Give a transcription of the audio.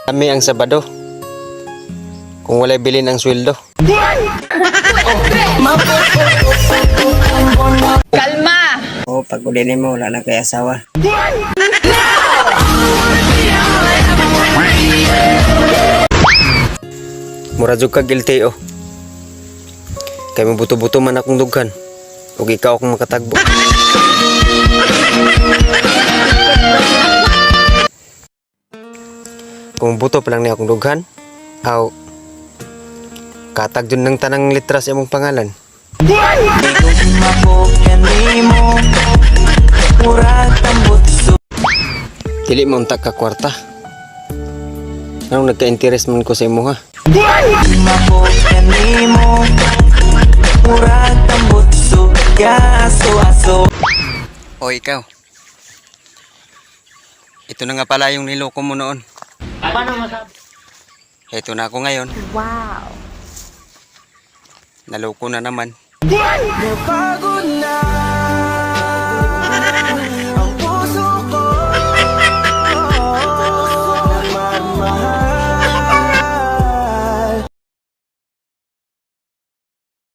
Kami ang Sabado. Kung walay bilin ang sweldo. Kalma! Oo, pag uli mo, wala na kay asawa. Mura jud kag LTO. Kay mabuto-buto man akong dughan. Ug ikaw akong makatagbo. Kung buto pa lang niya akong dughan, aw katag jud ng tanang litra sa imong pangalan. Dili mo unta ka kwarta. Anong nagka-interest man ko sa imo, ha? O ikaw. Ito na nga pala yung niloko mo noon. Ito na ako ngayon. Wow! Naloko na naman. Pagod na.